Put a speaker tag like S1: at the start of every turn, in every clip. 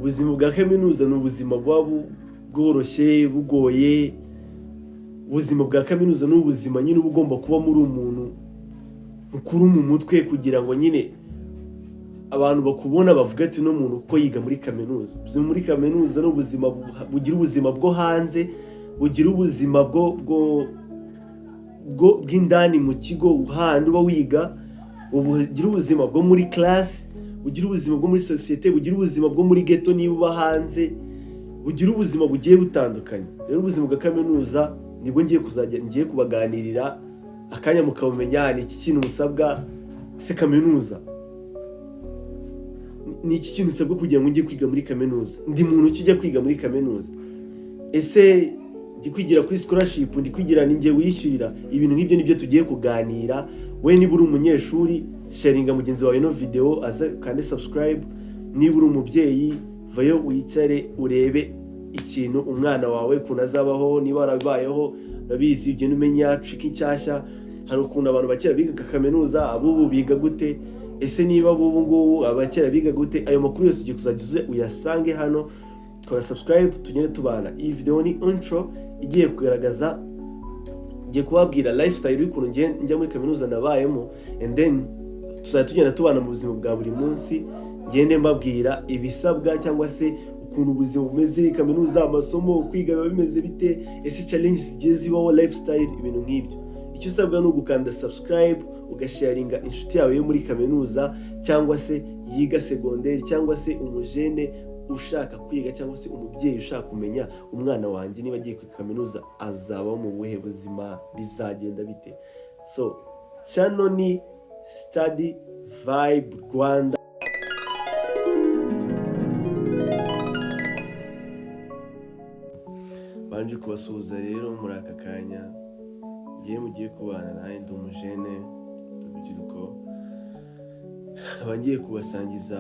S1: Ubuzima bwa kaminuza ni ubuzima buba bworoshye, bugoye. Ubuzima bwa kaminuza ni ubuzima nyine uba ugomba kuba muri umuntu mukuru mu mutwe, kugira ngo nyine abantu bakubona bavuga ati: "Uno muntu kuko yiga muri kaminuza." Ubuzima muri kaminuza ni ubuzima bugira ubuzima bwo hanze, bugira ubuzima bwo bw'indani mu kigo handi uba wiga, bugira ubuzima bwo muri class, bugira ubuzima bwo muri sosiyete, bugira ubuzima bwo muri ghetto niba uba hanze, bugira ubuzima bugiye butandukanye. Rero ubuzima bwa kaminuza nibwo ngiye kuzajya ngiye kubaganirira akanya mukabumenya. Ni iki kintu musabwa se kaminuza? Ni iki kintu usabwa kugira ngo ujye kwiga muri kaminuza? Ndi muntu ki ujya kwiga muri kaminuza? Ese ndi kwigira kuri scholarship? Ndi kwigira ni njye wishyurira? Ibintu nk'ibyo nibyo tugiye kuganira. We niba uri umunyeshuri, sharinga mugenzi wawe ino video aze kandi subscribe. Niba uri umubyeyi, vayo wicare urebe ikintu umwana wawe ukuntu azabaho. Niba warabibayeho urabizi, ugenda umenya trick nshyashya. Hari ukuntu abantu bakera bigaga kaminuza, abubu biga gute? Ese niba abubu ngubu, abakera biga gute? Ayo makuru yose ugiye kuzajya uze uyasange hano. Kora subscribe, tugende tubana. Iyi video ni intro igiye kugaragaza, ngiye kubabwira lifestyle y'ukuntu ngiye njya muri kaminuza nabayemo, and then tuzajya tugenda tubana mu buzima bwa buri munsi, ngende mbabwira ibisabwa cyangwa se ukuntu ubuzima bumeze, kaminuza, amasomo, kwiga biba bimeze bite, ese challenge zigiye zibaho, lifestyle, ibintu nk'ibyo. Icyo usabwa ni ugukanda subscribe, ugasharinga inshuti yawe yo muri kaminuza, cyangwa se yiga segonderi, cyangwa se umujene ushaka kwiga, cyangwa se umubyeyi ushaka kumenya umwana wanjye niba agiye kwiga kaminuza azabaho mu buhe buzima, bizagenda bite. So channel ni Study Vibe Rwanda. Banje kubasuhuza rero muri aka kanya ngiye mugiye kubana nanjye. Ndi umujene, urubyiruko, nkaba ngiye kubasangiza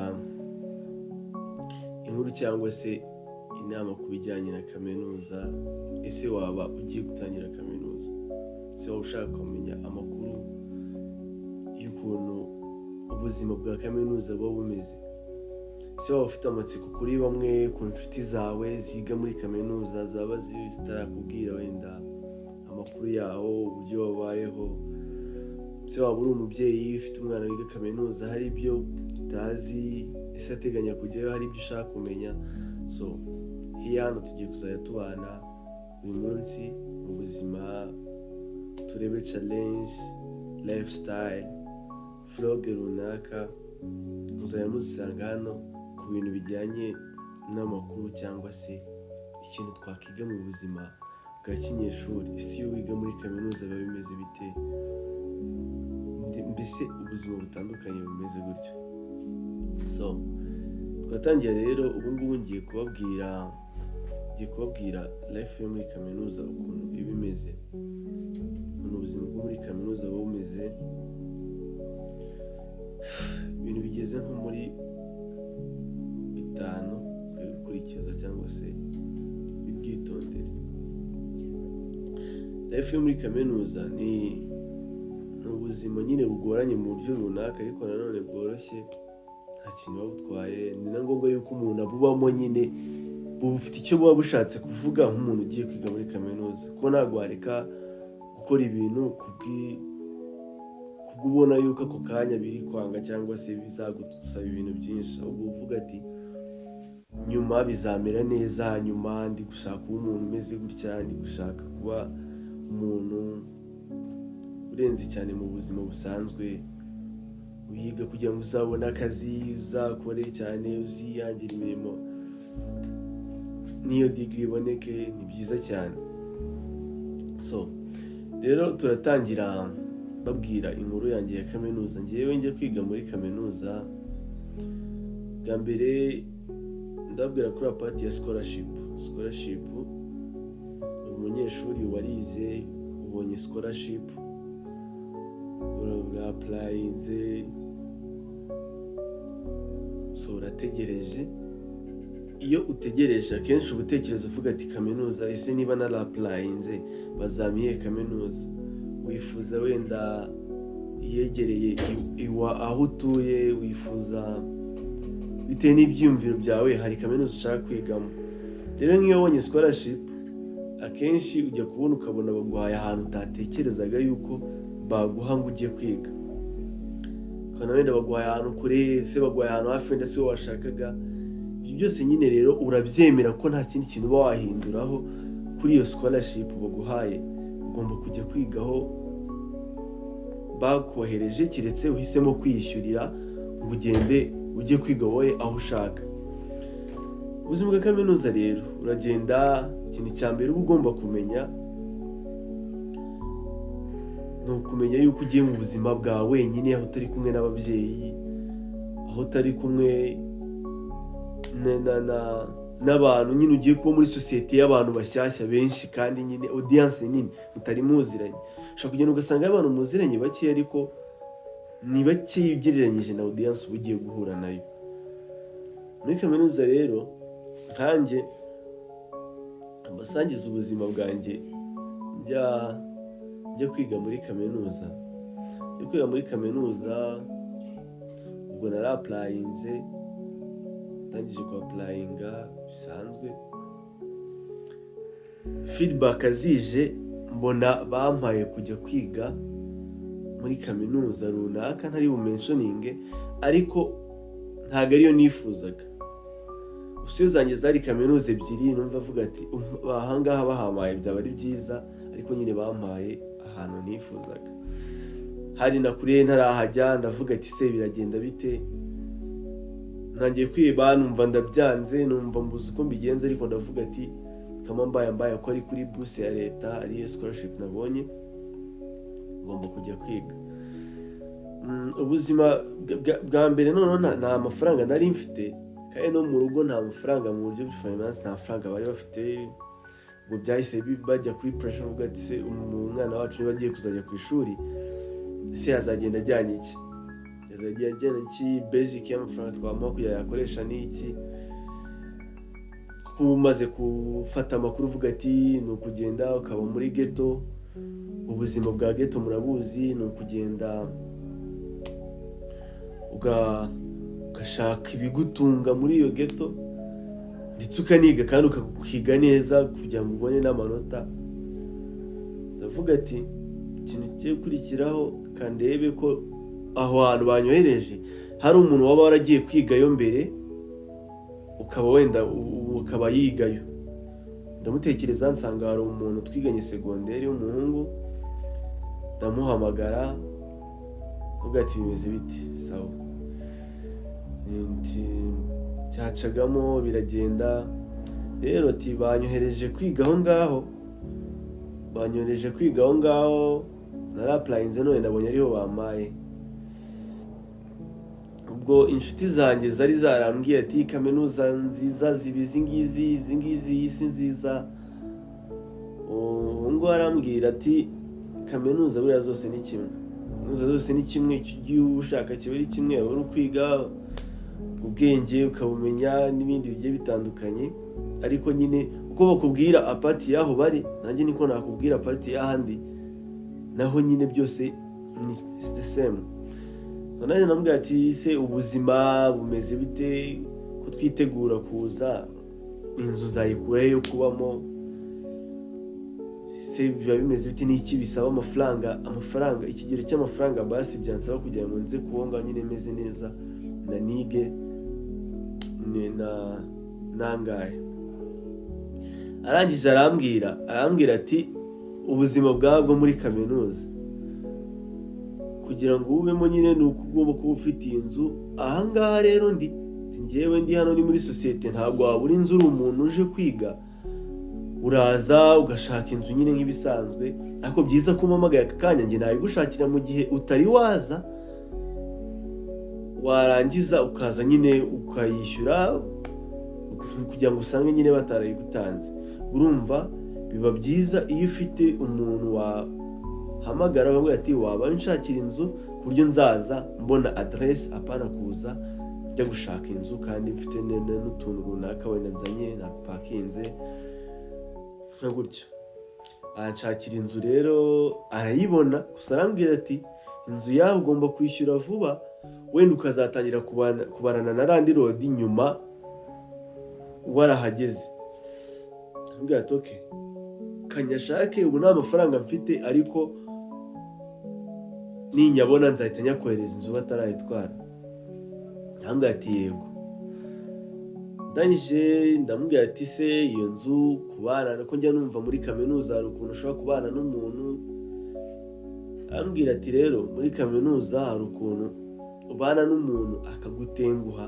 S1: inkuru cyangwa se inama ku bijyanye na kaminuza. Ese waba ugiye gutangira kaminuza? Ese waba ushaka kumenya amakuru y'ukuntu ubuzima bwa kaminuza buba bumeze? Ese waba ufite amatsiko kuri bamwe ku nshuti zawe ziga muri kaminuza, zaba zitarakubwira wenda amakuru yaho, uburyo babayeho? Ese waba uri umubyeyi ufite umwana wiga kaminuza, hari ibyo utazi? Ese ateganya kujyayo, hari ibyo ushaka kumenya? So hiya hano tugiye kuzajya tubana buri munsi mu buzima, turebe challenge, lifestyle, vlog runaka muzajya muzisanga hano ku bintu bijyanye n'amakuru cyangwa se ikintu twakiga mu buzima bwa kinyeshuri. Ese iyo wiga muri kaminuza biba bimeze bite? Mbese ubuzima butandukanye bumeze gutyo. So twatangiye rero. Ubu ngubu ngiye kubabwira life yo muri kaminuza ukuntu iba imeze, ukuntu ubuzima bwo muri kaminuza buba bumeze, ibintu bigeze nko muri bitanu ukwiye gukurikiza cyangwa se ibyitondere. Life yo muri kaminuza ni ubuzima nyine bugoranye mu buryo runaka, ariko nanone bworoshye, nta kintu buba butwaye. Ni na ngombwa yuko umuntu abubamo nyine, bufite icyo buba bushatse kuvuga nk'umuntu ugiye kwiga muri kaminuza, kuko ntabwo wareka gukora ibintu kubwo ubona yuko ako kanya biri kwanga cyangwa se bizagusaba ibintu byinshi, ahubwo uvuga ati: "Nyuma bizamera neza, nyuma ndi gushaka kuba umuntu umeze gutya, ndi gushaka kuba umuntu urenze cyane mu buzima busanzwe." Wiga kugira ngo uzabone akazi, uzakore cyane, uzihangire imirimo, n'iyo degree iboneke, ni byiza cyane. So rero turatangira babwira inkuru yanjye ya kaminuza. Ngewe njya kwiga muri kaminuza bwa mbere, ndababwira kuri part ya scholarship. Scholarship, umunyeshuri warize ubonye scholarship, ura-applyinze, so urategereje. Iyo utegereje, akenshi uba utekereza uvuga ati: "Kaminuza, ese niba nara-applyinze bazampa iyihe kaminuza?" Wifuza wenda iyegereye iwa aho utuye, wifuza Bitewe n'ibyiyumviro byawe, hari kaminuza ushaka kwigamo. Rero nk'iyo wabonye scholarship, akenshi ujya kubona ukabona baguhaye ahantu utatekerezaga yuko baguha ngo ujye kwiga. Ukabona wenda baguhaye ahantu kure, se baguhaye ahantu hafi, wenda si wowe washakaga. Ibyo byose nyine rero urabyemera ko nta kindi kintu uba wahinduraho kuri iyo scholarship baguhaye. Ugomba kujya kwigaho bakohereje, keretse uhisemo kwiyishyurira ngo ugende ujye kwiga wowe aho ushaka. Ubuzima bwa kaminuza rero, uragenda, ikintu cya mbere uba ugomba kumenya ni ukumenya yuko ugiye mu buzima bwa wenyine, aho utari kumwe n'ababyeyi, aho utari kumwe n'abantu nyine. Ugiye kuba muri sosiyete y'abantu bashyashya benshi, kandi nyine audience nini mutari muziranye. Ushobora kugenda ugasanga abantu muziranye bake, ariko ni bake ugereranyije na audience uba ugiye guhura nayo muri kaminuza. Rero nkanjye mbasangiza ubuzima bwanjye njya kwiga muri kaminuza. Njya kwiga muri kaminuza, ubwo nara applyinze, ndangije ku applyinga bisanzwe, feedback zije, mbona bampaye kujya kwiga muri kaminuza runaka ntari bu mentioninge, ariko ntabwo ariyo nifuzaga. Option zanjye zari kaminuza ebyiri. Numva avuga ati: "Ahangaha bahampaye byaba ari byiza," ariko nyine bampaye ahantu nifuzaga, hari na kure ntarahajya. Ndavuga ati: "Se biragenda bite?" Ntangiye kwiba, numva ndabyanze, numva mbuze uko mbigenza, ariko ndavuga ati: "Kama mbaye mbaye ko ari kuri buruse ya leta, ariyo scholarship nabonye, ngomba kujya kwiga." Ubuzima bwa mbere noneho nta mafaranga nari mfite, kandi no mu rugo nta mafaranga, mu buryo finance nta mafaranga bari bafite. Ubwo byahise bajya kuri pressure, bavuga ati: "Se umwana wacu niba agiye kuzajya ku ishuri, ese yazagenda ajyanye iki? Yazajya ajyana iki? Basic y'amafaranga twamuha kugira yakoresha ni iki?" Kuko uba umaze gufata amakuru, uvuga ati ni ukugenda ukaba muri ghetto. Ubuzima bwa ghetto murabuzi, ni ukugenda ugashaka ibigutunga muri iyo ghetto, ndetse ukaniga kandi ukiga neza kugira ngo ubone n'amanota. Ndavuga ati: "Ikintu kigiye gukurikiraho, kandebe ko aho hantu banyohereje hari umuntu waba waragiye kwigayo mbere, ukaba wenda ukaba yigayo." Ndamutekereza, nsanga hari umuntu twiganye segonderi w'umuhungu. Ndamuhamagara, avuga ati: "Bimeze biti?" "Sawa." Nti: "Cyacagamo biragenda rero." Ati: "Banyohereje kwiga aho ngaho, banyohereje kwiga aho ngaho, nara applyinze none nabonye ariho bampaye." Ubwo inshuti zanjye zari zarambwiye ati: "Kaminuza nziza ziba izi ngizi, izi ngizi, iyi si nziza." Ubu ngubu arambwira ati: "Kaminuza buriya zose ni kimwe, kaminuza zose ni kimwe. Icyo ugiye ushaka kiba ari kimwe, uri ukwiga ubwenge ukabumenya n'ibindi bigiye bitandukanye. Ariko nyine uko bakubwira apart y'aho bari, nanjye niko nakubwira apart y'ahandi naho nyine byose ni the same." So nanjye namubwira ati: "Se ubuzima bumeze bite ko twitegura kuza? Inzu nzayikura he yo kubamo? Se biba bimeze bite? N'iki bisaba amafaranga, ikigero cy'amafaranga basi byansaba kugira ngo nze kubonga nyine meze neza na nige na nangahe?" Arangije arambwira ati: "Ubuzima bwawe bwo muri kaminuza, kugira ngo ubemo nyine, ni uko ugomba kuba ufite iyi nzu ahangaha." Rero ndi ati: "Njyewe ndi hano, ni muri sosiyete, ntabwo wabura inzu. Uri umuntu uje kwiga, uraza ugashaka inzu nyine nk'ibisanzwe. Ariko byiza ko umpamagaye aka kanya, njye nayigushakira mu gihe utari waza, warangiza ukaza nyine ukayishyura kugira ngo usange nyine batarayigutanze." Urumva biba byiza iyo ufite umuntu wahamagara ukamubwira ati: "Waba unshakira inzu ku buryo nzaza mbona aderesi, apana kuza njya gushaka inzu kandi mfite n'utuntu runaka wenda nzanye napakinze nka gutyo." Aranshakira inzu rero arayibona, gusa arambwira ati: "Inzu yawe ugomba kwishyura vuba." Wenda ukazatangira kubarana na landlord nyuma warahageze. Arambwira ati: "Okay, kanyashake, ubu nta mafaranga mfite, ariko ninyabona nzahita nyakohereza inzu batarayitwara." Arambwira ati: "Yego." Ndangije ndamubwira ati: "Se iyo nzu kubana, ko njya numva muri kaminuza hari ukuntu ushobora kubana n'umuntu?" Arambwira ati: "Rero muri kaminuza hari ukuntu ubana n'umuntu akagutenguha,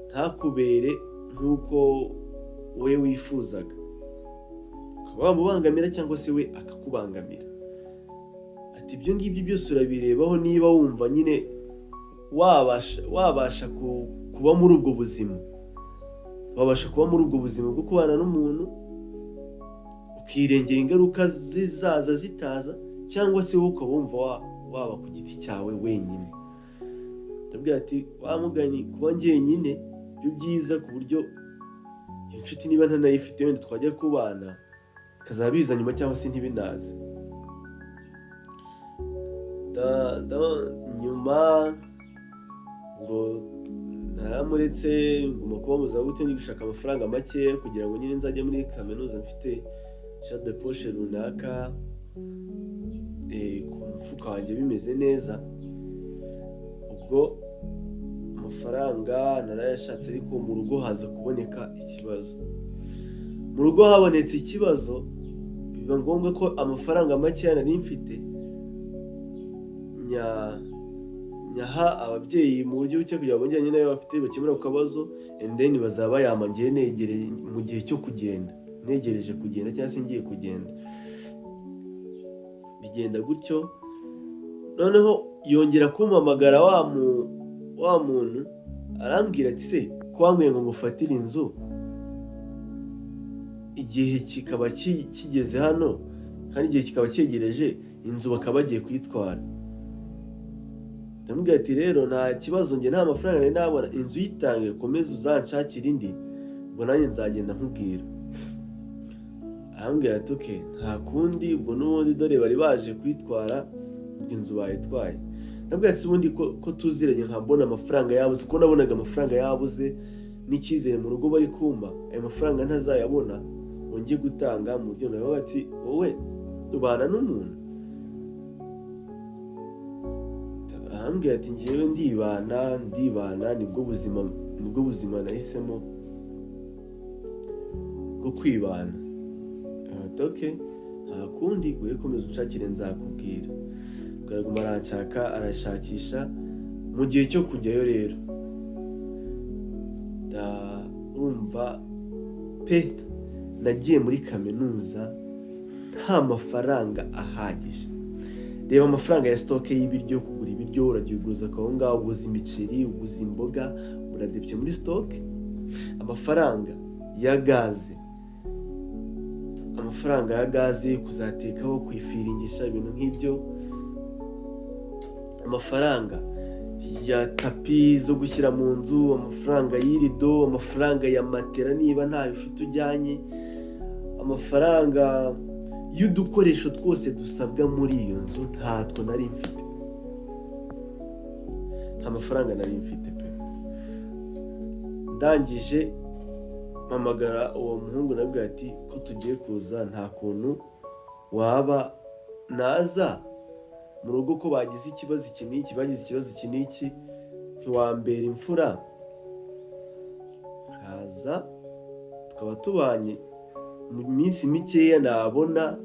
S1: ntakubere nk'uko we wifuzaga, ukaba wamubangamira cyangwa se we akakubangamira." Ati: "Ibyo ngibyo byose urabirebaho, niba wumva nyine wabasha kuba muri ubwo buzima, wabasha kuba muri ubwo buzima bwo kubana n'umuntu ukirengera ingaruka zizaza zitaza, cyangwa se wowe ukaba wumva waba ku giti cyawe wenyine." Ndabwira ati: "Wa mugani, kuba njyenyine byo byiza, ku buryo iyo nshuti niba ntanayifite wenda twajya kubana bikazaba biza nyuma cyangwa se ntibinaze." Nyuma ngo naramuretse, nguma kuba mu za gutyo, ndi gushaka amafaranga make kugira ngo nyine nzajye muri kaminuza mfite argent de poche runaka, ku mufuka wanjye bimeze neza. Ubwo amafaranga narayashatse, ariko mu rugo haza kuboneka ikibazo. Mu rugo habonetse ikibazo, biba ngombwa ko amafaranga makeya nari mfite nyaha ababyeyi mu buryo buke, kugira ngo bongere nyine ayo bafite bakemure ku kabazo, and then bazaba bayampa ngiye negereye mu gihe cyo kugenda, negereje kugenda cyangwa se ngiye kugenda. Bigenda gutyo. Noneho yongera kumpamagara wa muntu, arambwira ati: "Se ko wambwiye ngo ngufatire inzu, igihe kikaba kigeze hano, kandi igihe kikaba cyegereje, inzu bakaba bagiye kuyitwara?" Ndamubwira ati: "Rero nta kibazo, njye nta mafaranga nari nabona, inzu yitange, komeza uzanshakire indi, ubwo nanjye nzagenda nkubwira." Arambwira ati: "Okay, nta kundi, ubwo n'ubundi dore bari baje kuyitwara, ubwo inzu bayitwaye." Ndabwira ati: "Ubundi ko tuziranye, nkabona amafaranga yabuze, ko nabonaga amafaranga yabuze n'icyizere mu rugo bari kumpa, ayo mafaranga ntazayabona ngo njye gutanga mu buryo?" Nawe ati: "Wowe ubana n'umuntu?" Arambwira ati: "Njyewe ndibana, ndibana, nibwo buzima nahisemo bwo kwibana." Ati: "Okay, nta kundi, wowe komeza unshakire, nzakubwira." Araguma aranshaka, arashakisha. Mu gihe cyo kujyayo rero, ndumva pe, nagiye muri kaminuza nta mafaranga ahagije. Reba amafaranga ya stock y'ibiryo, kugura ibiryo, uragiye uguza akawunga, uguza imiceri, uguza imboga, uradebye muri stock. Amafaranga ya gaze, amafaranga ya gaze kuzatekaho, kwifiringisha, ibintu nk'ibyo, amafaranga ya tapis zo gushyira mu nzu, amafaranga y'irido, amafaranga ya matera niba ntayo ufite ujyanye, amafaranga y'udukoresho twose dusabwa muri iyo nzu, ntatwo nari mfite. Nta mafaranga nari mfite pe. Ndangije mpamagara uwo muhungu, nabwo ati: "Ko tugiye kuza, nta kuntu waba naza mu rugo, ko bagize ikibazo iki n'iki, bagize ikibazo iki n'iki, ntiwambera imfura nkaza tukaba tubanye mu minsi mikeya, nabona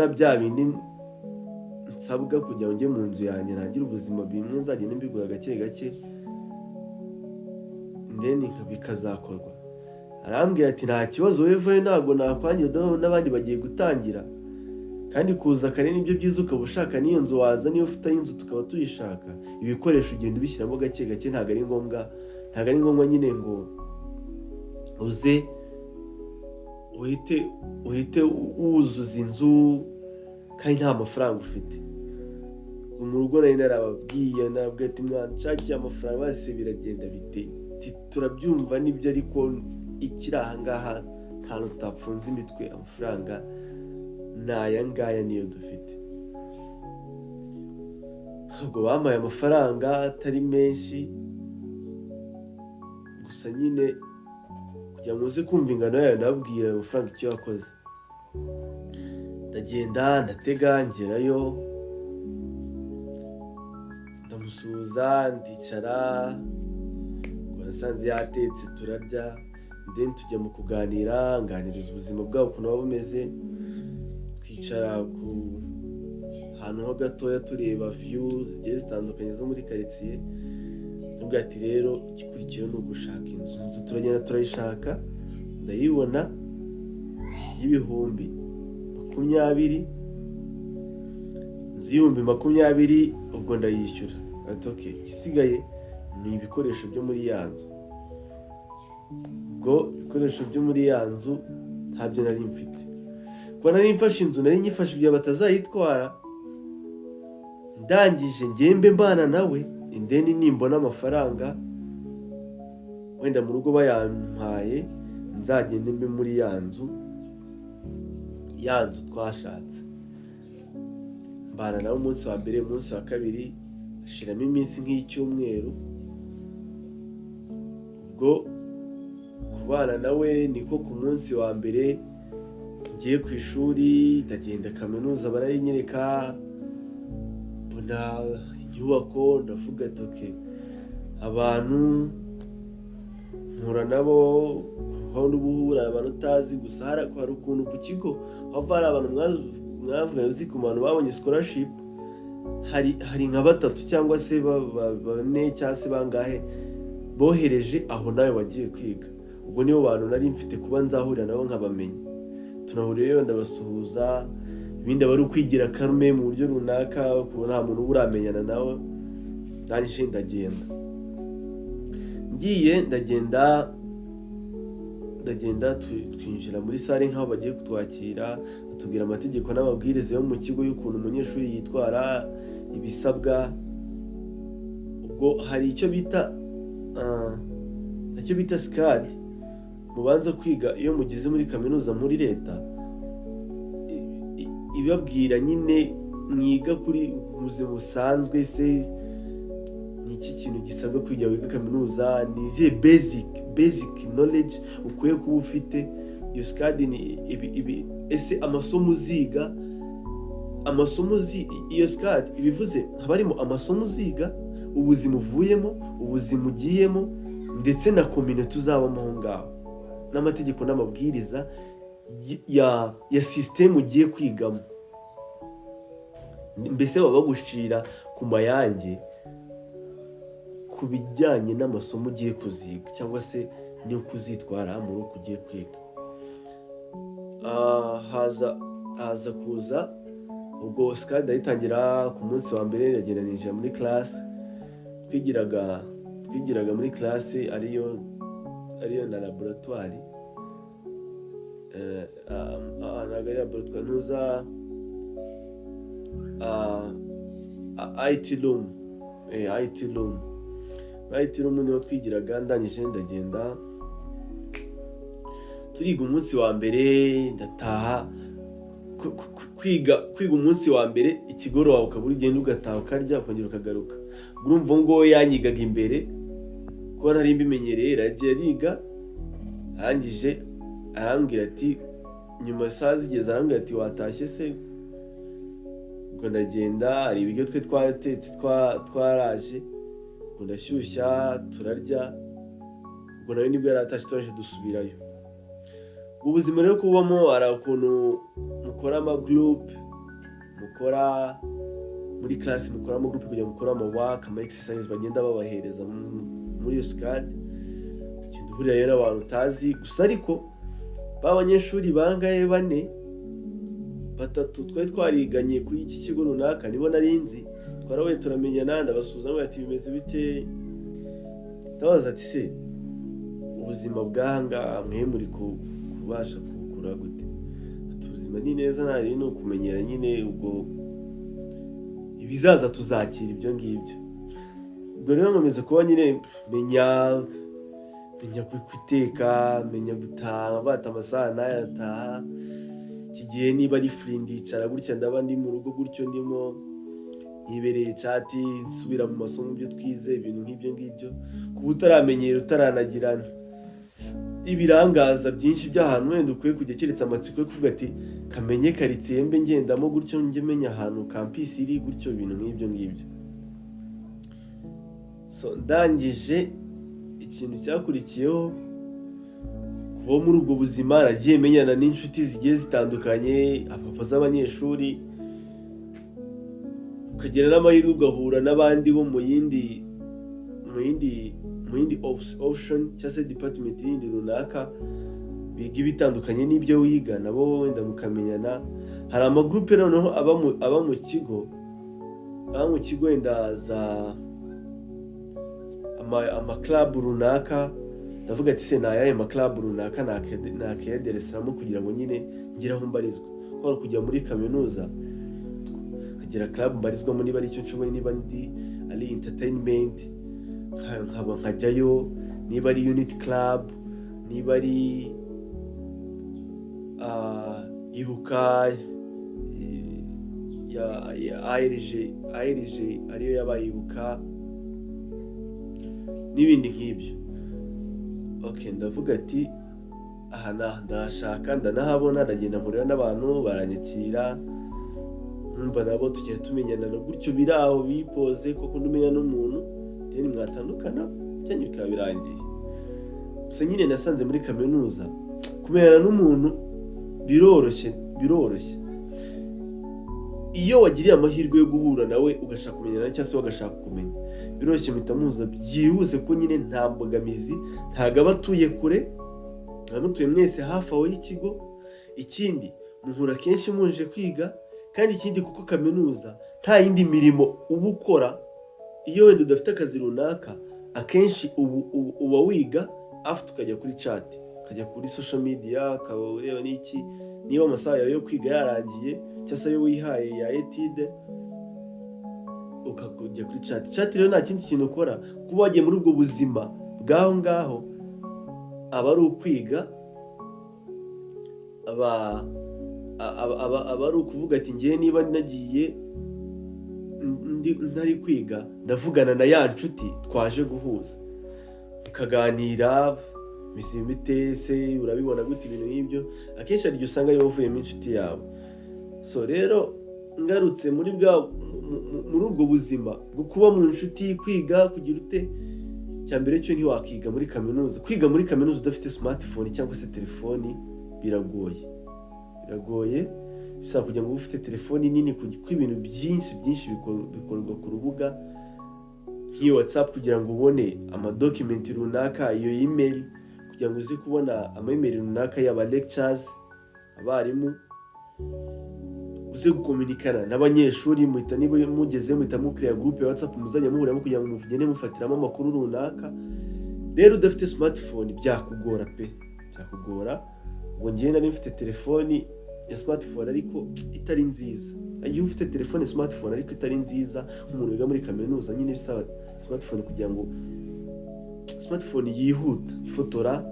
S1: bya bindi nsabwa kugira ngo njye mu nzu yanjye, ntangire ubuzima, bimwe nzagenda mbigura gake gake, then bikazakorwa?" Arambwira ati: "Nta kibazo, wevayo, ntabwo nakwangira, dore n'abandi bagiye gutangira, kandi kuza kare nibyo byiza, ukaba ushaka n'iyo nzu waza, niyo ufite inzu tukaba tuyishaka, ibikoresho ugenda ubishyiramo gake gake, ntabwo ari ngombwa nyine ngo uze uhite wuzuza inzu kandi nta mafaranga ufite." Mu rugo nari narababwiye, nababwiye ati: "Mwana, nshakiye amafaranga." Bose: "Biragenda bite?" Ati: "Turabyumva nibyo, ariko ikiri aha ngaha nta tutapfunze imitwe, amafaranga ni aya ngaya niyo dufite." Ubwo bampaye amafaranga atari menshi, gusa nyine kugira ngo muze kumva ingano yayo, ndababwira ayo mafaranga icyo yakoze. Ndagenda, ndatega, ngerayo, ndamusuhuza, ndicara. Ubwo nasanze yatetse, turarya, then tujya mu kuganira, nganiriza ubuzima bwabo ukuntu buba bumeze. Twicara ku hantu ho gatoya, tureba view zigiye zitandukanye zo muri karitsiye. Nubwo ati rero igikurikiyeho ni ugushaka inzu. Inzu turagenda turayishaka, ndayibona y'20,000, inzu y'20,000. Ubwo ndayishyura. Ati okay, igisigaye ni ibikoresho byo muri ya nzu. Ubwo ibikoresho byo muri ya nzu ntabyo nari mfite, kuba nari mfashe inzu, nari nyifashe kugira batazayitwara. Ndangije ngembe mbana nawe indeni, nimbona amafaranga wenda mu rugo bayampaye, nzagende mbe muri ya nzu, ya nzu twashatse. Mbana nawe umunsi wa mbere, umunsi wa kabiri, hashiramo iminsi nk'icyumweru. Ubwo kubana nawe niko ku munsi wa mbere ngiye ku ishuri, ndagenda, kaminuza barayinyereka, mbona inyubako, ndavuga ati okay, abantu mpura nabo aho n'ubuhura abantu utazi. Gusa hari ukuntu ku kigo hava hari abantu mwavuganye, uzi ku bantu babonye scholarship, hari nka batatu cyangwa se bane cyangwa se bangahe bohereje aho nawe wagiye kwiga. Ubwo nibo bantu nari mfite kuba nzahurira nabo nkabamenya. Tunahuriyeyo, ndabasuhuza, ibindi aba ari ukwigira karume mu buryo runaka, kuko nta muntu uba uramenyana nawe. Ndangije ndagenda, ngiye ndagenda, ndagenda, twinjira muri salle nk'aho bagiye kutwakira, batubwira amategeko n'amabwiriza yo mu kigo y'ukuntu umunyeshuri yitwara, ibisabwa. Ubwo hari icyo bita SCAD mubanza kwiga iyo mugeze muri kaminuza muri leta, ibabwira nyine mwiga kuri ubuzima busanzwe. Se ni iki kintu gisabwa kugira wige kaminuza? Ni izihe basic knowledge ukwiye kuba ufite? Iyo SCAD ni ibi. Ese amasomo uziga, amasomo uzi, iyo SCAD ibivuze haba harimo amasomo uziga, ubuzima uvuyemo, ubuzima ugiyemo, ndetse na community uzabamo aho ngaho, n'amategeko n'amabwiriza ya sisitemu ugiye kwigamo. Mbese baba bagushira ku mayange ku bijyanye n'amasomo ugiye kuziga cyangwa se n'uko uzitwara muri uko ugiye kwiga. Haza kuza ubwo SCAD ndayitangira. Ku munsi wa mbere ndagenda, ninjira muri class. Twigiraga muri class ariyo na laboratoire. Ntabwo ari laboratoire, ntuza IT room, IT room. Muri IT room niho twigiraga. Ndangije ndagenda, turiga umunsi wa mbere, ndataha. Kwiga umunsi wa mbere, ikigoroba ukaba ugenda, ugataha, ukarya, ukongera ukagaruka. Urumva ngo yanyigaga imbere, kuko nari mbimenyereye. Yaragiye ariga, arangije arambwira ati, nyuma saa zigeze, arambwira ati watashye se? Ubwo ndagenda, hari ibiryo twe twatetse, twaraje, ubwo ndashyushya, turarya. Ubwo nawe nibwo yari atashye, turaje dusubirayo. Ubuzima rero kubamo, hari ukuntu mukora ama group, mukora muri class, mukora ama group kugira ngo mukore ama work, ama exercise bagenda babahereza muri iyo SCAD. Ugenda uhurirayo n'abantu utazi gusa, ariko ba banyeshuri bangahe, bane, batatu twari twariganye kuri iki kigo runaka, nibo nari nzi. Twarahuye, turamenyana, ndabasuhuza, ati bimeze bite? Ndabaza ati se ubuzima bw'ahangaha mwe muri kubasha kubukura gute? Ati ubuzima ni neza, nta ni ukumenyera nyine, ubwo ibizaza tuzakira ibyo ngibyo. Ubwo rero nkomeza kuba nyine menya guteka, menya gutaha, bata amasaha n'aya iki gihe, niba ari free ndicara gutya, ndaba ndi mu rugo gutyo, ndimo Nibereye chat, nsubira mu masomo, ibyo twize, ibintu nk'ibyo ngibyo. Kuba utaramenyera, utaranagira ibirangaza byinshi by'ahantu wenda ukwiye kujya, keretse amatsiko yo kuvuga ati: "Kamenye karitsiye mbe ngendamo gutyo, njye menya ahantu campus iri gutyo," ibintu nk'ibyo ngibyo. So ndangije, ikintu cyakurikiyeho kuba muri ubwo buzima, nagiye menyana n'inshuti zigiye zitandukanye, apapa z'abanyeshuri, ukagira n'amahirwe ugahura n'abandi bo mu yindi option cyangwa se department yindi runaka, biga ibitandukanye n'ibyo wiga, nabo wenda mukamenyana. Hari amagurupe noneho aba mu kigo, wenda za ama club runaka. Ndavuga ati: "Se ni ayahe ma club runaka nakiyaderesamo kugira ngo nyine ngire aho mbarizwa?" Kubera kujya muri kaminuza nkagira club mbarizwamo, niba ari icyo nshoboye, niba ndi ari entertainment nkaba nkajyayo, niba ari unit club, niba ari Ibuka, ya ARG ariyo yabaye Ibuka, n'ibindi nk'ibyo. Okay, ndavuga ati: "Aha ndahashaka, ndanahabona." Ndagenda, mpurira n'abantu, baranyakira, numva nabo tugenda tumenyana na gutyo, biri aho bipoze koko. Ndumenya n'umuntu, then mwatandukana, byanyu bikaba birangiye. Gusa nyine nasanze muri kaminuza kumenyana n'umuntu biroroshye, biroroshye iyo wagiriye amahirwe yo guhura nawe, ugashaka kumenyana cyangwa se wagashaka kumenya, biroroshye, muhita muhuza byihuse, kuko nyine nta mbogamizi, ntabwo aba atuye kure, muba mutuye mwese hafi aho y'ikigo. Ikindi, muhura kenshi muje kwiga. Kandi ikindi, kuko kaminuza nta yindi mirimo uba ukora, iyo wenda udafite akazi runaka, akenshi ubu uba wiga, after ukajya kuri chat, ukajya kuri social media, ukaba ureba n'iki. Niba amasaha yawe yo kwiga yarangiye cyangwa se ayo wihaye ya étude, ukajya kuri chat. Chat rero nta kindi kintu ukora, kuba wagiye muri ubwo buzima bw'aho ngaho, aba ari ukwiga, aba ari ukuvuga ati: "Ngewe niba nagiye ntari kwiga, ndavugana na ya nshuti twaje guhuza," tukaganira: "Bite se? Urabibona gute?" Ibintu nk'ibyo. Akenshi hari igihe usanga ariyo wavuyemo inshuti yawe. So rero ngarutse muri ubwo buzima bwo kuba mu nshuti, kwiga, kugira ute, cya mbere cyo ntiwakiga muri kaminuza. Kwiga muri kaminuza udafite smartphone cyangwa se telefoni biragoye, biragoye. Bisaba kugira ngo ube ufite telefoni nini, kuko ibintu byinshi byinshi bikorwa ku rubuga nk'iyo WhatsApp, kugira ngo ubone amadocument runaka, iyo email, kugira ngo uze kubona ama email runaka y'aba lecturers, abarimu, uze gukominikana n'abanyeshuri. Muhita, niba mugeze, muhita mukiriya groupe ya WhatsApp muzajya muhuriramo kugira ngo mugende mufatiramo amakuru runaka. Rero udafite smartphone byakugora pe, byakugora. Ubwo ngewe nari mfite telefoni ya smartphone ariko itari nziza. Iyo ufite telefone smartphone ariko itari nziza, nk'umuntu wiga muri kaminuza, nyine bisaba smartphone kugira ngo smartphone yihuta, ifotora,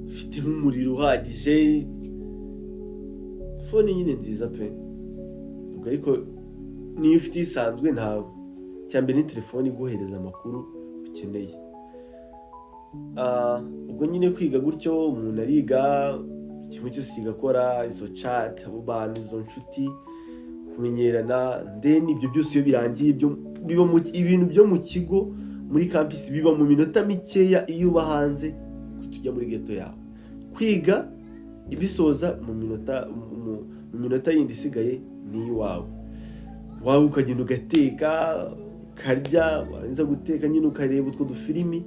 S1: ifite nk'umuriro uhagije, phone nyine nziza pe. Ubwo ariko niyo ufite isanzwe, ntawe, cya mbere ni telefone iguhereza amakuru ukeneye. Ubwo nyine kwiga gutyo, umuntu ariga, kimwe cyose kigakora, izo chat, abo bantu, izo nshuti, kumenyerana. Then ibyo byose iyo birangiye, ibyo biba mu ibintu byo mu kigo, muri campus, biba mu minota mikeya. Iyo uba hanze, tujya muri ghetto yawe kwiga, ibisoza mu minota yindi isigaye ni iwawe wawe, ukagenda ugateka, ukarya, warangiza guteka nyine ukareba utwo dufilimi.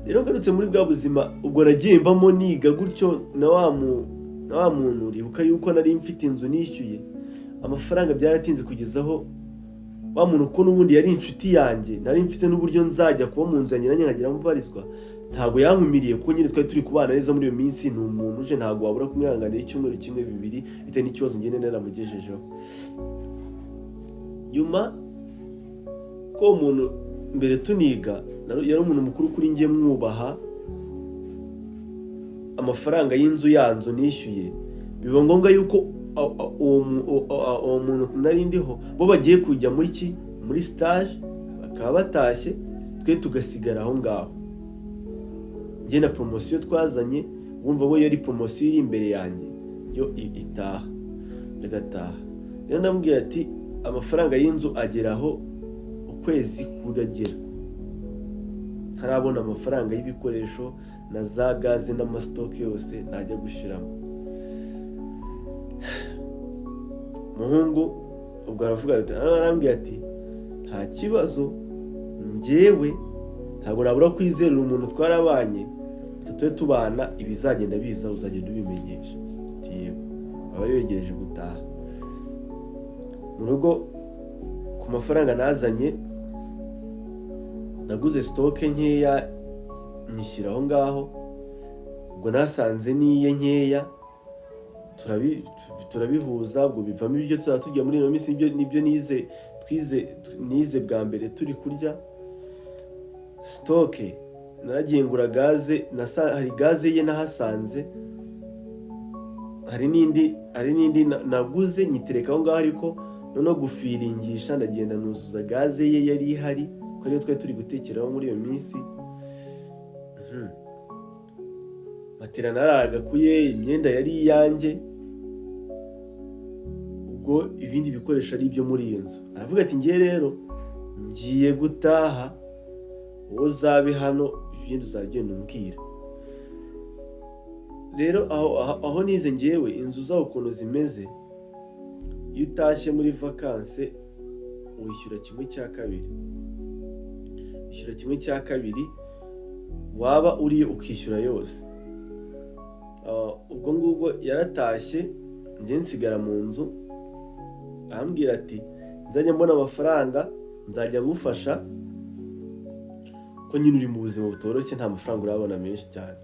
S1: Rero ngarutse muri bwa buzima ubwo nagiye mbamo niga gutyo na wa muntu, uribuka yuko nari mfite inzu nishyuye amafaranga. Byaratinze kugezaho wa muntu, kuko n'ubundi yari inshuti yanjye, nari mfite n'uburyo nzajya kuba mu nzu yanjye, nanjye nkagira aho mbarizwa. Ntabwo yankumiriye, kuko nyine twari turi kubana neza muri iyo minsi. Ni umuntu uje, ntabwo wabura kumwihanganira icyumweru kimwe, bibiri, bitewe n'ikibazo ngenda naramugejejeho. Nyuma ko uwo muntu mbere tuniga yari umuntu mukuru kuri njye, mwubaha, amafaranga y'inzu, ya nzu nishyuye, biba ngombwa yuko Uwo muntu nari ndiho, bo bagiye kujya muri ki, muri stage, bakaba batashye, twe tugasigara aho ngaho. Njye na promotion twazanye, wumva bo yari promotion iri imbere yanjye yo itaha, igataha. Rero ndamubwira ati amafaranga y'inzu ageraho, ukwezi kuragera ntarabona amafaranga y'ibikoresho na za gaze n'ama stock yose najya gushiramo. Muhungu ubwo aravuga ati, arambwira ati nta kibazo, njyewe ntabwo nabura kwizerera umuntu twarabanye, tube tubana, ibizagenda biza uzagenda ubimenyesha. Ati yego. Aba yegereje gutaha mu rugo. Ku mafaranga nazanye naguze stock nkeya, nyishyira aho ngaho. Ubwo nasanze n'iye nkeya, turabihuza, ubwo bivamo ibyo tuzaba tujya muri ino minsi. Nibyo nize, twize, nize bwa mbere turi kurya stock. Naragiye ngura gaze, hari gaze ye nahasanze, hari n'indi naguze nyitereka aho ngaho. Ariko noneho gufiringisha, ndagenda nuzuza gaze ye yari ihari, kuko ariyo twari turi gutekeraho muri iyo minsi. Matera nararaga kuye, imyenda yari iyanjye, ubwo ibindi bikoresho ari ibyo muri iyo nzu. Aravuga ati ngiye rero, ngiye gutaha, wowe uzabe hano, ibindi uzagenda umbwira. Rero aho nize ngewe, inzu zaho ukuntu zimeze, iyo utashye muri vacances wishyura kimwe cya kabiri, wishyura kimwe cya kabiri, waba uriyo ukishyura yose. Ubwo ngubwo yaratashye, njye nsigara mu nzu. Arambwira ati nzajya mbona amafaranga nzajya ngufasha, ko nyine uri mu buzima butoroshye, nta mafaranga urabona menshi cyane.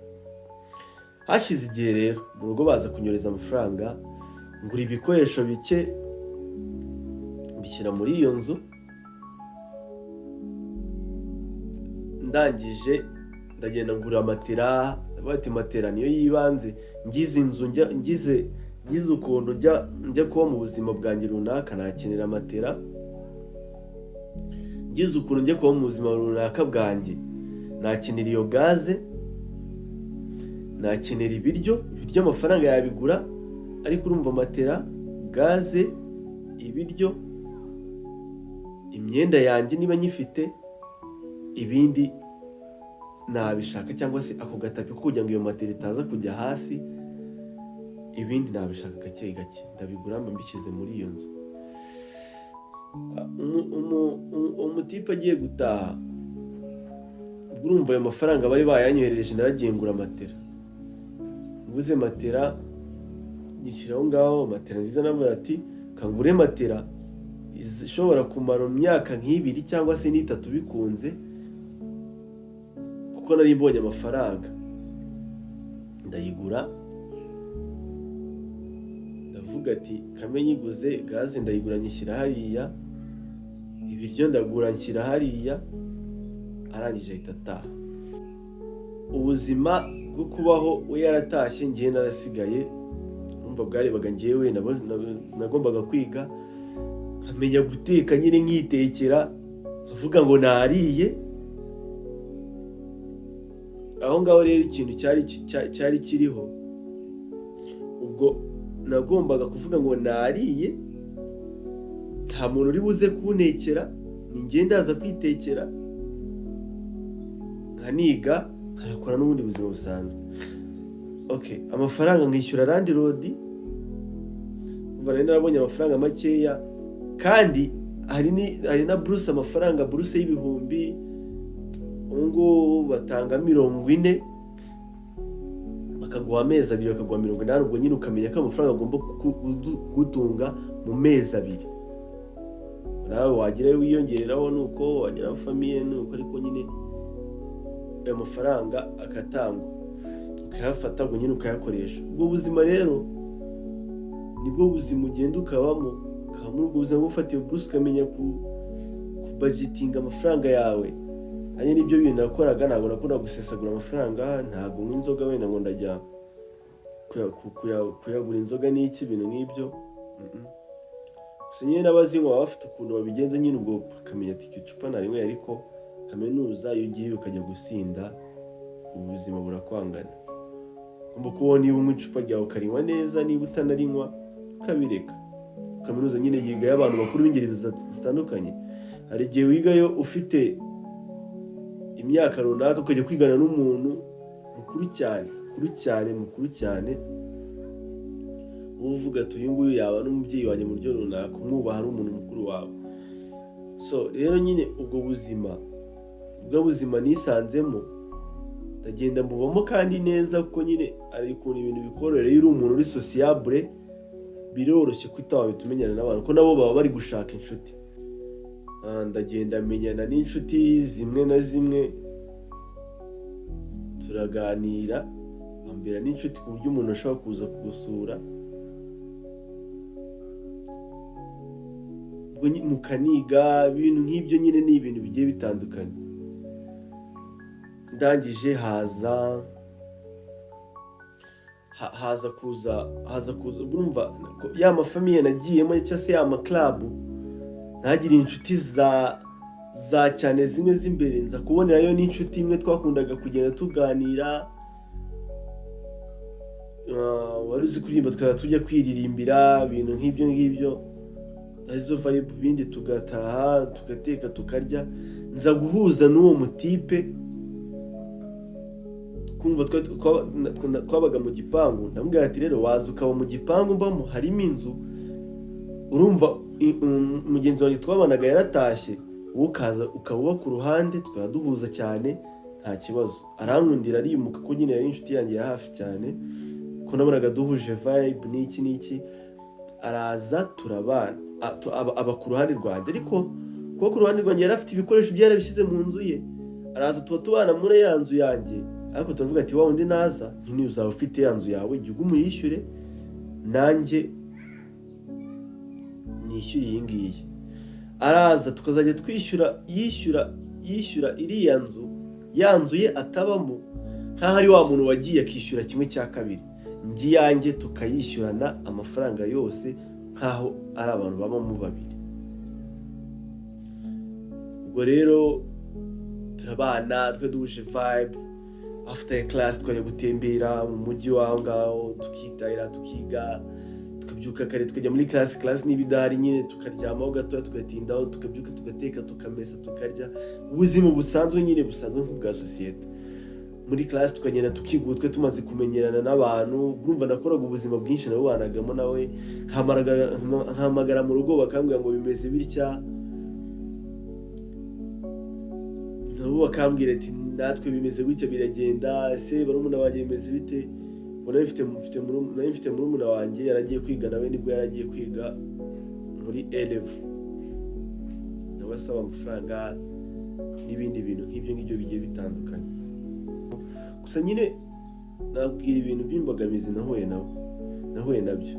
S1: Hashize igihe rero, mu rugo baza kunyoreza amafaranga, ngura ibikoresho bike mbishyira muri iyo nzu. Ndangije ndagenda ngura matera. Bati matera niyo yibanze, ngize inzu njya, ngize ukuntu njya kuba mu buzima bwanjye runaka, nakenera matera. Ngize ukuntu njya kuba mu buzima runaka bwanjye, nakenera iyo gaze, nakenera ibiryo. Ibiryo amafaranga yabigura, ariko urumva matera, gaze, ibiryo, imyenda yanjye niba nyifite, ibindi nabishaka, cyangwa se ako gatapi ko kugira ngo iyo matera itaza kujya hasi, ibindi nabishaka gake gake, ndabigura mba mbishyize muri iyo nzu. Umutipe agiye gutaha, ubwo urumva ayo mafaranga bari bayanyoherereje, naragiye ngura matera. Nguze matera nyishyira aho ngaho, matera nziza. Navuga ati kangure matera ishobora kumara imyaka nk'ibiri cyangwa se n'itatu bikunze, kuko nari mbonye amafaranga. Ndayigura, ndavuga ati kame nyiguze, gaze ndayigura nyishyira hariya, ibiryo ndagura nshyira hariya. Arangije ahita ataha. Ubuzima bwo kubaho, we yaratashye, ngewe narasigaye. Urumva bwarebaga ngewe, nagombaga kwiga, nkamenya guteka nyine, nkitekera, nkavuga ngo nariye aho ngaho. Rero ikintu cyari kiriho, ubwo nagombaga kuvuga ngo nariye, nta muntu uri buze kuntekera, ni njye ndaza kwitekera, nkaniga, nkanakora n'ubundi buzima busanzwe. Okay, amafaranga nkishyura landlord. Umva, nari narabonye amafaranga makeya, kandi hari na buruse, amafaranga buruse y'ibihumbi, ubu ngubu batanga 40, bakaguha amezi 2, bakaguha 80. Ubwo nyine ukamenya ko amafaranga agomba kugutunga mu mezi 2, nawe wagerayo wiyongereraho, nuko wagira famille nuko, ariko nyine ayo mafaranga agatangwa, ukayafata, ubwo nyine ukayakoresha. Ubwo buzima rero nibwo buzima ugenda ukabamo, ukaba muri ubwo buzima bufata iyo buruse, ukamenya kubudgetinga amafaranga yawe. Nanjye nibyo bintu nakoraga. Ntabwo nakunda gusesagura amafaranga, ntabwo nywa inzoga wenda ngo ndajya kuyagura inzoga n'iki, ibintu nk'ibyo. Gusa nyine n'abazinywa baba bafite ukuntu babigenza nyine, ubwo bakamenya ati iryo cupa narinyweye. Ariko kaminuza iyo ugiye ukajya gusinda, ubuzima burakwangana. Ugomba kubona niba unywa icupa ryawe ukarinywa neza, niba utanarinywa ukabireka. Kaminuza nyine yigayo abantu bakuru b'ingeri zitandukanye. Hari igihe wigayo ufite imyaka runaka, ukajya kwigana n'umuntu mukuru cyane, mukuru cyane, mukuru cyane, wowe uvuga ati uyu nguyu yaba n'umubyeyi wanjye mu buryo runaka, umwubaha ari umuntu mukuru wawe. So rero nyine ubwo buzima, ubwo buzima nisanzemo, ndagenda mbubamo kandi neza, kuko nyine hari ukuntu ibintu bikorohera iyo uri umuntu uri sociable. Biroroshye kwita wahita umenyana n'abantu, kuko nabo baba bari gushaka inshuti. Ndagenda menyana n'inshuti zimwe na zimwe, turaganira, ambera n'inshuti ku buryo umuntu ashobora kuza kugusura, ubwo mukaniga ibintu nk'ibyo nyine, ni ibintu bigiye bitandukanye. Ndangije haza kuza, urumva ko ya ma famille nagiyemo cyangwa se ya ma club, ntagire inshuti za cyane zimwe z'imbere. Nza kubonerayo n'inshuti imwe twakundaga kugenda tuganira, wari uzi kuririmba, tukajya tujya kwiririmbira ibintu nk'ibyo ngibyo, arizo vibe, ibindi tugataha tugateka tukarya. Nza guhuza n'uwo mutipe, kumva twabaga mu gipangu. Ndamubwira ati rero waza ukaba mu gipangu mbamo, harimo inzu. Urumva mugenzi wanjye twabanaga yaratashye, wowe ukaza ukaba uba ku ruhande, tukaba duhuza cyane, nta kibazo. Arankundira, arimuka, ko nyine yari inshuti yanjye ya hafi cyane, ko nabonaga duhuje vibe n'iki n'iki. Araza turabana, aba ku ruhande rwanjye. Ariko kuba ku ruhande rwanjye, yari afite ibikoresho bye yarabishyize mu nzu ye. Araza tuba tubana muri ya nzu yanjye, ariko turavuga ati wa wundi naza nyine uzaba ufite ya nzu yawe, jya uguma uyishyure, nanjye nishyure iyi ngiyi. Araza tukazajya twishyura, yishyura iriya nzu, ya nzu ye atabamo, nk'aho ari wa muntu wagiye akishyura kimwe cya kabiri, njye iyanjye tukayishyurana amafaranga yose, nk'aho ari abantu babamo babiri. Ubwo rero turabana, twe duhuje vibe. After class twajya gutembera mu mujyi w'aho ngaho, tukitahira, tukiga, tukabyuka kare tukajya muri class. Class niba idahari nyine tukaryamaho gatoya, tugatindaho, tukabyuka, tugateka, tukamesa, tukarya, ubuzima busanzwe nyine, busanzwe nk'ubwa sosiyete. Muri class tukagenda tukiga, twe tumaze kumenyerana n'abantu. Urumva nakoraga ubuzima bwinshi nabubanagamo nawe, nkahamagara mu rugo bakambwira ngo bimeze bitya, nabo bakambwira ati natwe bimeze gutya, biragenda. Ese barumuna banjye bimeze bite? Ubwo nari mfite murumuna wanjye yaragiye kwiga nawe, nibwo yaragiye kwiga muri A level, nawe asaba amafaranga n'ibindi bintu nk'ibyo ngibyo bigiye bitandukanye. Gusa nyine nabwira ibintu by'imbogamizi nahuye nabyo.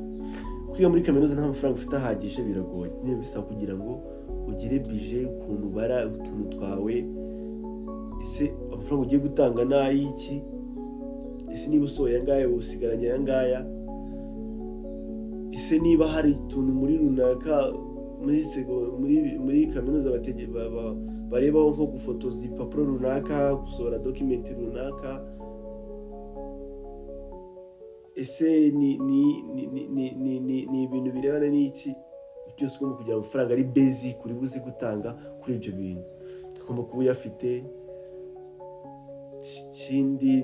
S1: Kwiga muri kaminuza nta mafaranga ufite ahagije biragoye niba bisaba kugira ngo ugire budget, ukuntu ubara utuntu twawe. Ese amafaranga ugiye gutanga ni ay'iki? Ese niba usohoye aya ngaya, usigaranye aya ngaya? Ese niba hari utuntu muri runaka muri kaminuza barebaho, nko gufotoza ibipapuro runaka, gusohora document runaka, ese ni ibintu birebana n'iki byose? Ugomba kugira amafaranga ari basic uri buze gutanga kuri ibyo bintu, ugomba kuba uyafite. Ikindi,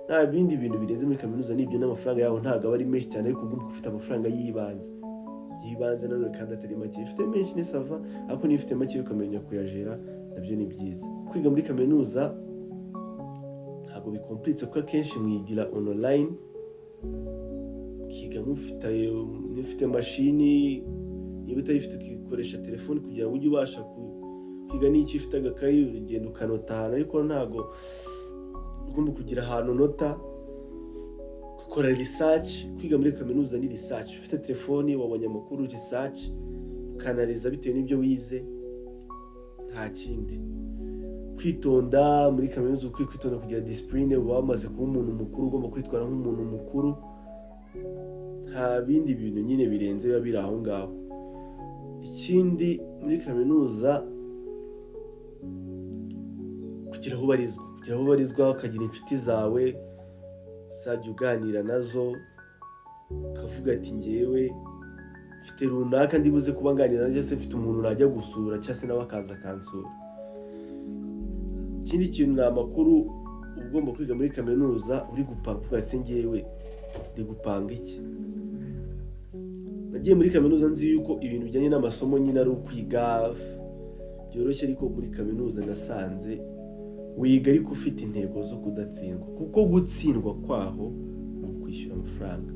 S1: nta bindi bintu birenze muri kaminuza, nibyo, n'amafaranga yaho ntabwo aba ari menshi cyane, ariko ugomba ufite amafaranga y'ibanze nanone kandi atari make. Ufite menshi ni ça va, ariko niba ufite make ukamenya kuyajera, nabyo ni byiza. Kwiga muri kaminuza ntabwo bikomplicitse, kuko akenshi mwigira online, ukiga mufite mashini, niba utayifite ukikoresha telefoni kugira ngo ujye ubasha kwiga. N'icyo ufite agakayi, urugendo ukanota ahantu, ariko ntabwo ugomba kugira ahantu unota, gukora research. Kwiga muri kaminuza ni research. Ufite telefoni, wabonye amakuru, research, ukanariza bitewe n'ibyo wize, nta kindi. Kwitonda muri kaminuza, ukwiye kwitonda, kugira discipline. Uba wamaze kuba umuntu mukuru, ugomba kwitwara nk'umuntu mukuru. Nta Nta bindi bintu nyine birenze biba biri aho ngaho. Ikindi, muri kaminuza kugira aho ubarizwa, ukagira inshuti zawe uzajya uganira nazo, ukavuga ati: "Ngewe mfite runaka ndi buze kuba nganira nanjye, se mfite umuntu najya gusura, cyangwa se nawe akaza akansura." Ikindi kintu ni amakuru. Uba ugomba kwiga muri kaminuza uri gupanga, uvuga ati: "Ngewe ndi gupanga iki?" Nagiye muri kaminuza nzi yuko ibintu bijyanye n'amasomo nyine ari ukwiga byoroshye, ariko muri kaminuza nasanze wiga ariko ufite intego zo kudatsindwa, kuko gutsindwa kwaho ni ukwishyura amafaranga.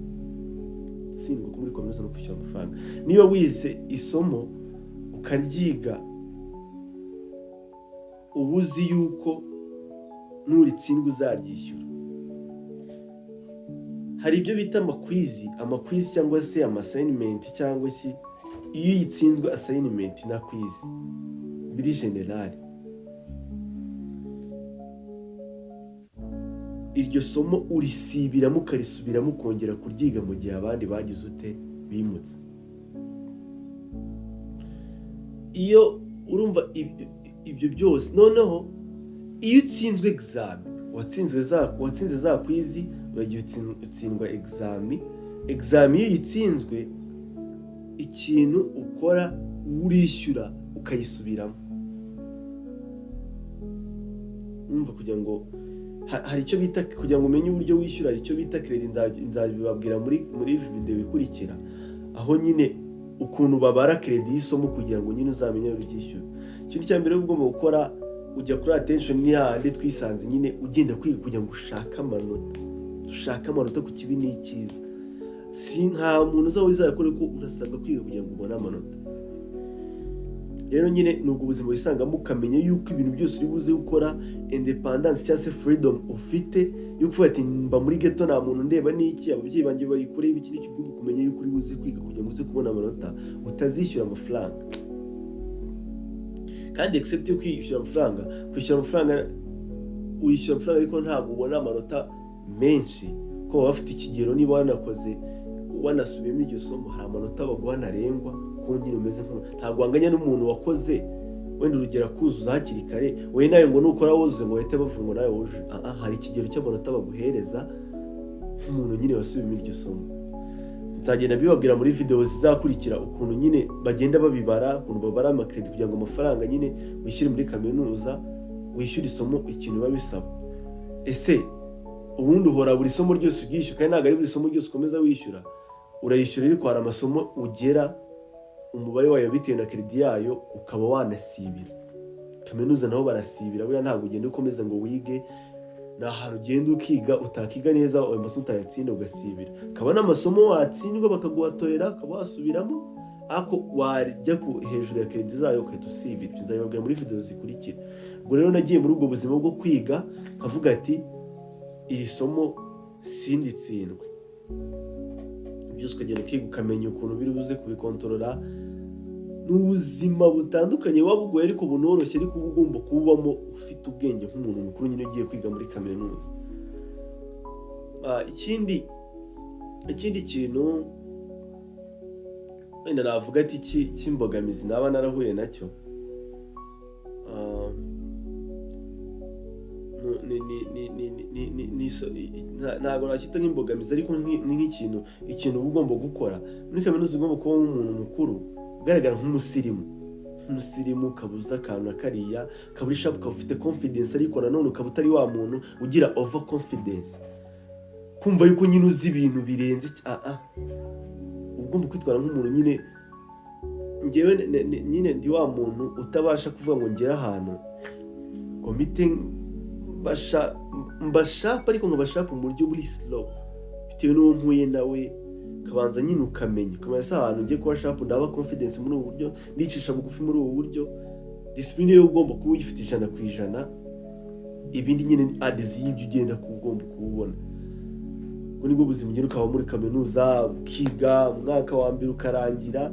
S1: Gutsindwa ko muri kaminuza no kwishyura amafaranga. Niba wize isomo ukaryiga, uba uzi yuko nuritsindwa uzaryishyura. Hari ibyo bita amaquiz, amaquiz cyangwa se ama assignment cyangwa se iyo uyitsinzwe, assignment na quiz biri general, iryo somo urisibiramo, ukarisubiramo, ukongera kuryiga mu gihe abandi bagize ute, bimutse. Iyo urumva ibyo byose, noneho iyo utsinzwe examen, watsinze za quiz, uragiye utsindwa examen. Examen iyo uyitsinzwe, ikintu ukora urishyura ukayisubiramo. Urumva, kugira ngo hari icyo bita, kugira ngo umenye uburyo wishyura, hari icyo bita crédit. Nzabibabwira muri video ikurikira, aho nyine ukuntu babara crédit y'isomo kugira ngo nyine uzamenye aho uryishyura. Ikintu cya mbere uba ugomba gukora, ujya kuri attention, ni hahandi twisanze nyine ugenda kwiga kugira ngo ushake amanota, ushake amanota ku kibi n'icyiza. Si nta muntu uzaba wizeye ko urasabwa kwiga kugira ngo ubone amanota. Rero nyine ni ubwo buzima wisangamo, ukamenya yuko ibintu byose uri buze gukora, independence cyangwa se freedom ufite yo kuvuga ati: "Mba muri ghetto, nta muntu ndeba n'iki, ababyeyi banjye bari kure y'iki n'iki." Ugomba kumenya yuko uri buze kwiga kugira ngo uze kubona amanota, utazishyura amafaranga. Kandi except yo kwishyura amafaranga, kwishyura amafaranga, wishyura amafaranga ariko ntabwo ubona amanota menshi, ko baba bafite ikigero. Niba wanakoze, wanasubiyemo iryo somo, hari amanota baguha ntarengwa, ko nyine umeze ntabwo wanganya n'umuntu wakoze wenda urugero akuzuza hakiri kare. Wowe nawe ngo nukora wuzuye ngo bahite bavuga ngo nawe wujuje. Ah, ah, hari ikigero cy'amanota baguhereza nk'umuntu nyine wasubiyemo iryo somo. Nzagenda mbibabwira muri video zizakurikira ukuntu nyine bagenda babibara, ukuntu babara amacrédit kugira ngo amafaranga nyine wishyure muri kaminuza, wishyure isomo, ikintu biba bisaba. Ese ubundi uhora buri somo ryose uryishyura? Kandi ntabwo ari buri somo ryose ukomeza wishyura. Urayishyura, ariko hari amasomo ugera umubare wayo bitewe na crédit yayo, ukaba wanasibira. Kaminuza naho barasibira buriya. Ntabwo ugenda ukomeza ngo wige, ni ahantu ugenda ukiga, utakiga neza, ayo masomo utayatsinda, ugasibira. Akaba n'amasomo watsindwa bakaguhatorera, ukaba wasubiramo, ariko wajya ku hejuru ya crédit zayo ugahita usibira. Ibyo nzabibabwira muri video zikurikira. Ubwo rero nagiye muri ubwo buzima bwo kwiga nkavuga ati: "Iri somo sinditsindwe." Byose ukagenda ukiga, ukamenya ukuntu biri buze kubikontorora. Ni ubuzima butandukanye, buba bugoye ariko bunoroshye, ariko uba ugomba kububamo ufite ubwenge nk'umuntu mukuru nyine ugiye kwiga muri kaminuza. Ikindi kintu wenda navuga ati cy'imbogamizi naba narahuye nacyo, ntabwo nacyita nk'imbogamizi, ariko ni nk'ikintu, ikintu uba ugomba gukora muri kaminuza. Ugomba kuba nk'umuntu mukuru, ugaragara nk'umusirimu, ukaba uzi akantu na kariya, ukaba uri sharp, ukaba ufite confidence, ariko nanone ukaba utari wa muntu ugira over confidence, kumva yuko nyine uzi ibintu birenze. Ah ah, uba ugomba kwitwara nk'umuntu nyine. Njyewe nyine ndi wa muntu utabasha kuvuga ngo ngere ahantu ngo mpite mbasharp, ariko ngo basharp mu buryo buri slow, bitewe n'uwo mpuye nawe. Ukabanza nyine ukamenya se ahantu ugiye kuba sharp, ndaba confidence muri ubu buryo, ndicisha bugufi muri ubu buryo. Discipline yo ugomba kuba uyifite 100%. Ibindi nyine ni adizi y'ibyo ugenda kuba ugomba kububona. Ubwo nibwo buzima ugenda ukaba muri kaminuza, ukiga, umwaka wa mbere ukarangira,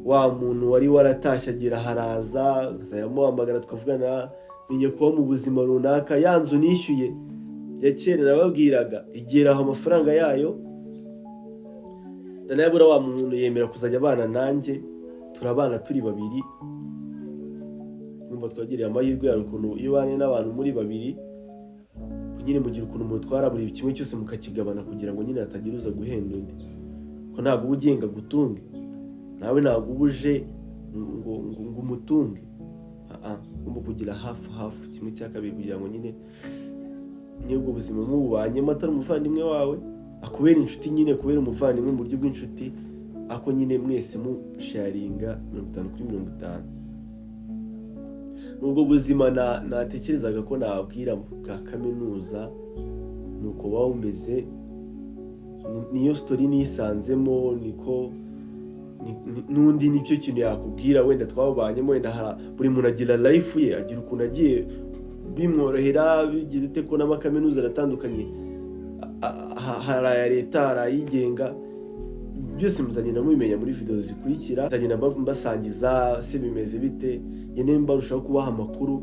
S1: wa muntu wari waratashye agera haraza, nkazajya muhamagara tukavugana, menya kuba mu buzima runaka. Ya nzu nishyuye ya kera nababwiraga igera aho amafaranga yayo. Ndanayabura, wa muntu yemera kuzajya abana nanjye, turabana turi babiri. Numva twagiriye amahirwe. Hari ukuntu iyo ubanye n'abantu muri babiri nyine, mugira ukuntu mutwara buri kimwe cyose mukakigabana, kugira ngo nyine hatagira uza guhenda undi, ko ntabwo uba ugenga gutunge, nawe ntabwo uba uje ngo umutunge. Ah, ugomba kugira hafu hafu, kimwe cya kabiri, kugira ngo nyine niyo ubwo buzima mububanyemo atari umuvandimwe wawe, akubera inshuti nyine, kubera umuvandimwe mu buryo bw'inshuti, ako nyine mwese musharinga 50 kuri 50. Nubwo buzima natekerezaga ko nababwira bwa kaminuza, ni uko waba umeze. Niyo story nisanzemo, niko n'undi nicyo kintu yakubwira. Wenda twabanyemo, wenda buri muntu agira life ye, agira ukuntu agiye bimworohera, bigira ute, ko n'amakaminuza aratandukanye. Hari aya leta, hari ayigenga. Byose muzagenda mubimenya muri video zikurikira. Nzagenda mbasangiza se bimeze bite, ngende mbarushaho kubaha amakuru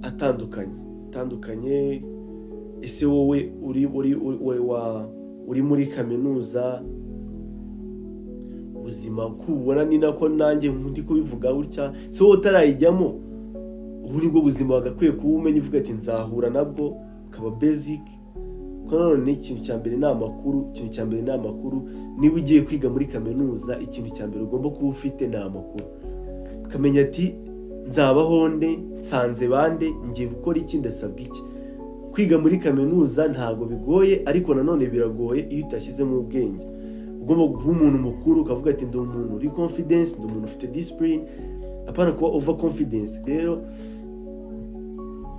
S1: atandukanye. Ese wowe uri muri kaminuza, ubuzima kubona ni nako nanjye ndi kubivuga gutya? Se wowe utarayijyamo, ubu nibwo buzima wagakwiye kuba umenya, uvuga ati nzahura nabwo, ukaba basic. Kuko nanone ikintu cya mbere ni amakuru. Ikintu cya mbere ni amakuru. Niba ugiye kwiga muri kaminuza, ikintu cya mbere ugomba kuba ufite ni amakuru, ukamenya ati nzabaho nde, nsanze bande, ngiye gukora iki, ndasabwa iki? Kwiga muri kaminuza ntabwo bigoye, ariko nanone biragoye iyo utashyizemo ubwenge. Ugomba kuba umuntu mukuru, ukavuga ati ndi umuntu uri confidence, ndi umuntu ufite discipline, apana kuba over confidence. Rero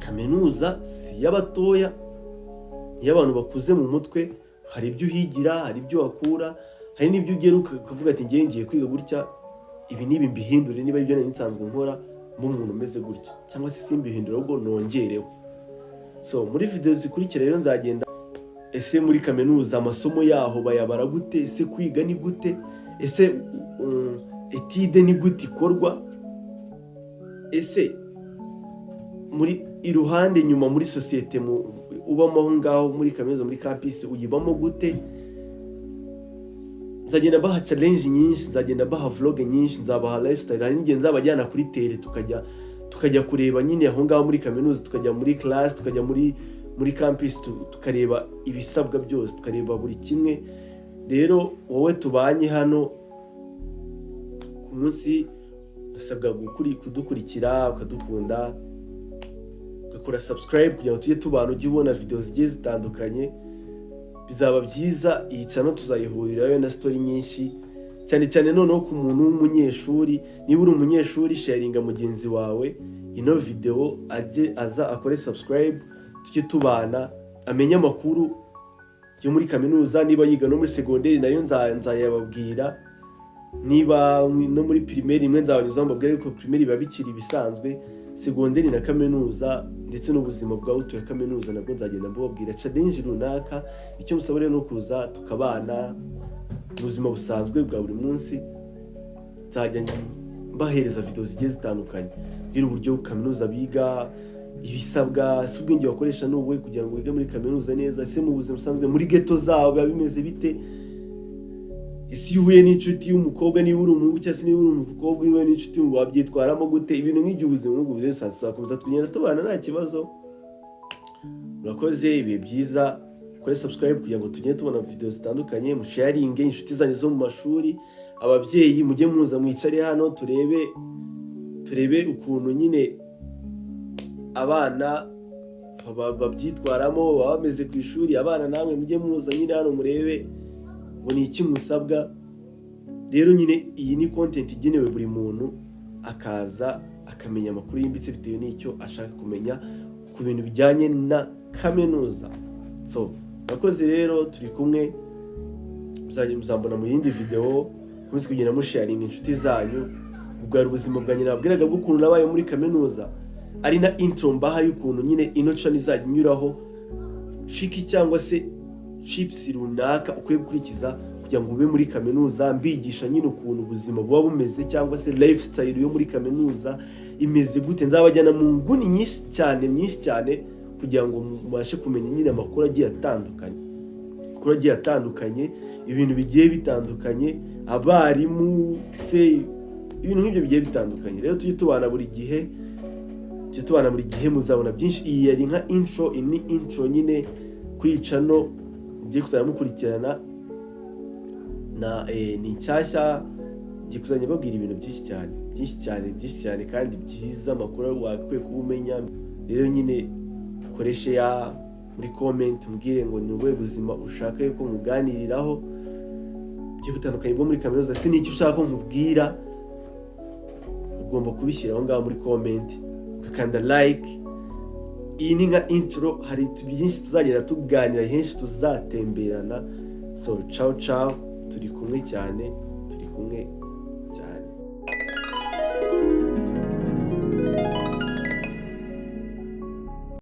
S1: kaminuza si iy'abatoya, ni iy'abantu bakuze mu mutwe. Hari ibyo uhigira, hari ibyo wakura, hari n'ibyo ugera ukavuga ati ngiye kwiga gutya, ibi n'ibi mbihindure, niba ibyo nari nsanzwe nkora mba umuntu umeze gutya, cyangwa se simbihindure ahubwo nongereho. So muri video zikurikira rero nzagenda, ese muri kaminuza amasomo yaho bayabara gute? Ese kwiga ni gute? Ese étude ni gute ikorwa? Ese muri iruhande nyuma muri sosiyete ubamo aho ngaho muri kaminuza, muri campus, uyibamo gute? Nzagenda mbaha challenge nyinshi, nzagenda mbaha vlog nyinshi, nzabaha lifestyle. Hari n'igihe nzabajyana kuri terrain, tukajya kureba nyine aho ngaho muri kaminuza, tukajya muri class, tukajya muri campus, tukareba ibisabwa byose, tukareba buri kimwe. Rero wowe tubanye hano ku munsi, usabwa kudukurikira, ukadukunda, ugakora subscribe kugira ngo tujye tubana, ujye ubona video zigiye zitandukanye. Bizaba byiza. Iyi channel tuzayihurirayo na story nyinshi cyane cyane. Noneho ku muntu w'umunyeshuri, niba uri umunyeshuri, sharinga mugenzi wawe ino video, ajye aza akore subscribe, tujye tubana, amenye amakuru yo muri kaminuza. Niba yiga no muri segonderi, nayo nzayababwira. Niba no muri primaire, imwe nzabanyuzaho mbabwire, ariko primaire biba bikiri ibisanzwe. Segonderi na kaminuza, ndetse n'ubuzima bwa utuye kaminuza, nabwo nzagenda mbabwira challenge runaka. Icyo musaba rero ni ukuza tukabana mu buzima busanzwe bwa buri munsi. Nzajya mbahereza video zigiye zitandukanye, mbwira uburyo kaminuza biga, ibisabwa, ese ubwenge bakoresha ni ubuhe kugira ngo wige muri kaminuza neza? Ese mu buzima busanzwe muri ghetto zabo biba bimeze bite? Ese iyo uhuye n'inshuti y'umukobwa, niba uri umuhungu cyangwa se niba uri umukobwa, iyo uhuye n'inshuti wabyitwaramo gute? Ibintu nk'ibyo, ubuzima nk'ubwo busanzwe, tuzakomeza tugenda tubana nta kibazo. Murakoze, ibihe byiza. Kuri subscribe kugira ngo tugende tubona video zitandukanye. Musharinge inshuti zanyu zo mu mashuri, ababyeyi mujye muza mwicare hano, turebe ukuntu nyine abana babyitwaramo, baba bameze ku ishuri. Abana namwe mujye muza nyine hano murebe ngo ni iki musabwa. Rero nyine iyi ni content igenewe buri muntu, akaza akamenya amakuru yimbitse bitewe n'icyo ashaka kumenya ku bintu bijyanye na kaminuza. So murakoze rero, turi kumwe, muzajya muzambona mu yindi video. Mukomeze kugenda musharinga inshuti zanyu. Ubwo ubuzima bwanjye nababwiraga bw'ukuntu nabaye muri kaminuza, ari na intro mbaha y'ukuntu nyine ino channel izajya inyuraho trick cyangwa se tips runaka ukwiye gukurikiza kugira ngo ube muri kaminuza, mbigisha nyine ukuntu ubuzima buba bumeze, cyangwa se lifestyle yo muri kaminuza imeze gute. Nzabajyana mu nguni nyinshi cyane, nyinshi cyane, kugira ngo mubashe kumenya nyine amakuru agiye atandukanye. Ibintu bigiye bitandukanye, abarimu se, ibintu nk'ibyo bigiye bitandukanye. Rero tujye tubana buri gihe, tujye tubana buri gihe, muzabona byinshi. Iyi yari nka intro, iyi ni intro nyine kwica no mugiye kuzajya mukurikirana na ni nshyashya, ngiye kuzajya babwira ibintu byinshi cyane, byinshi cyane, byinshi cyane kandi byiza, amakuru wakwiye kuba umenya. Rero nyine ukoreshe ya muri comment, umbwire ngo ni ubuhe buzima ushaka yuko muganiriraho bugiye butandukanye bwo muri kaminuza, se n'icyo ushaka ko nkubwira, ugomba kubishyira aho ngaho muri comment, ugakanda like. Iyi ni nka intro, hari byinshi tuzagenda tuganira, henshi tuzatemberana. So ciao ciao, turi kumwe cyane, turi kumwe.